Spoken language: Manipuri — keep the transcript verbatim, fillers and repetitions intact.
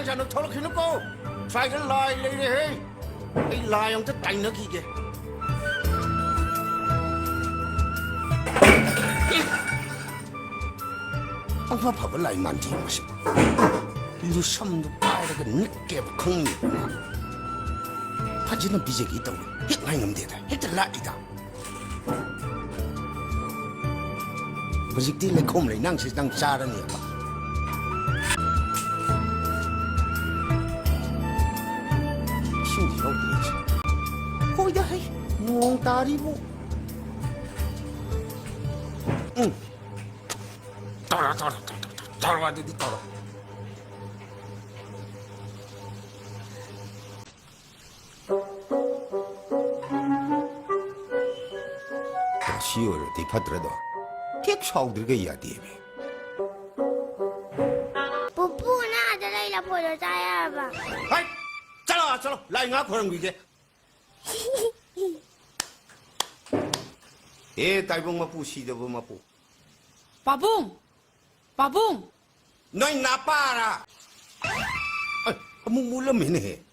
ꯀꯩꯅꯣ ꯊꯣꯛꯂꯛꯈꯤꯅꯨꯀꯣ꯫ ꯁ꯭ꯋꯥꯏꯗ ꯂꯥꯏ ꯂꯩꯔꯦꯍꯦ꯫ ꯑꯩ ꯂꯥꯏ ꯑꯝꯇ ꯇꯥꯏꯅꯈꯤꯒꯦ꯫ ꯑꯐ ꯐꯕ ꯂꯥꯏ ꯃꯥꯟꯗꯦ ꯃꯁꯤ꯫ ꯂꯨꯁꯝꯗꯨ ꯄꯥꯏꯔꯒ ꯅꯤꯛꯀꯦꯕ ꯈꯪꯉꯤꯕ꯫ ꯐꯖꯅ ꯄꯤꯖꯒꯦ ꯇꯧꯅꯤ꯫ ꯍꯦꯛ ꯉꯥꯏ ꯉꯝꯗꯦꯗ꯫ ꯍꯦꯛꯇ ꯂꯥꯛꯏꯗ꯫ ꯍꯧꯖꯤꯛꯇꯤ ꯂꯩꯈꯣꯝ ꯂꯩꯅꯥꯡꯁꯤ ꯅꯪ ꯆꯥꯔꯅꯦꯕ꯫ ꯏꯁꯤꯡꯁꯤ ꯌꯥꯎꯗ꯭ꯔꯦ꯫ ꯍꯣꯏꯗ ꯍꯩ, ꯅꯣꯡ ꯇꯥꯔꯤꯕꯨ꯫ ꯎꯝ꯫ ꯇꯧꯔꯣ, ꯇꯧꯔꯣ, ꯇꯧꯔꯣ, ꯇꯧꯔꯣ, ꯇꯧꯔꯣ, ꯑꯗꯨꯗꯤ ꯇꯧꯔꯣ꯫ ꯁꯤ ꯑꯣꯏꯔꯗꯤ ꯐꯠꯇ꯭ꯔꯗꯣ? ꯍꯦꯛ ꯁꯥꯎꯗ꯭ꯔꯤꯒꯩ ꯌꯥꯗꯦꯃꯤ꯫ ꯄꯨꯄꯨꯅ ꯑꯥꯗ ꯂꯩ ꯂꯐꯣꯏꯗꯣ ꯆꯥ ꯌꯥꯔꯕ? ꯍꯩꯠ! ꯆꯠꯂꯣ, ꯆꯠꯂꯣ, ꯂꯥꯏ ꯉꯥ ꯈꯣꯏꯔꯝꯈꯤꯒꯦ꯫ ꯑꯦ, ꯇꯥꯏꯕꯪ ꯃꯄꯨ, ꯁꯤꯗꯕ ꯃꯄꯨ꯫ ꯄꯥꯕꯨꯡ! ꯄꯥꯕꯨꯡ! ꯅꯣꯏ ꯅꯥꯄꯥꯔꯥ? ꯑꯩ, ꯑꯃꯨꯛ ꯃꯨꯠꯂꯝꯃꯦꯅꯦꯍꯦ꯫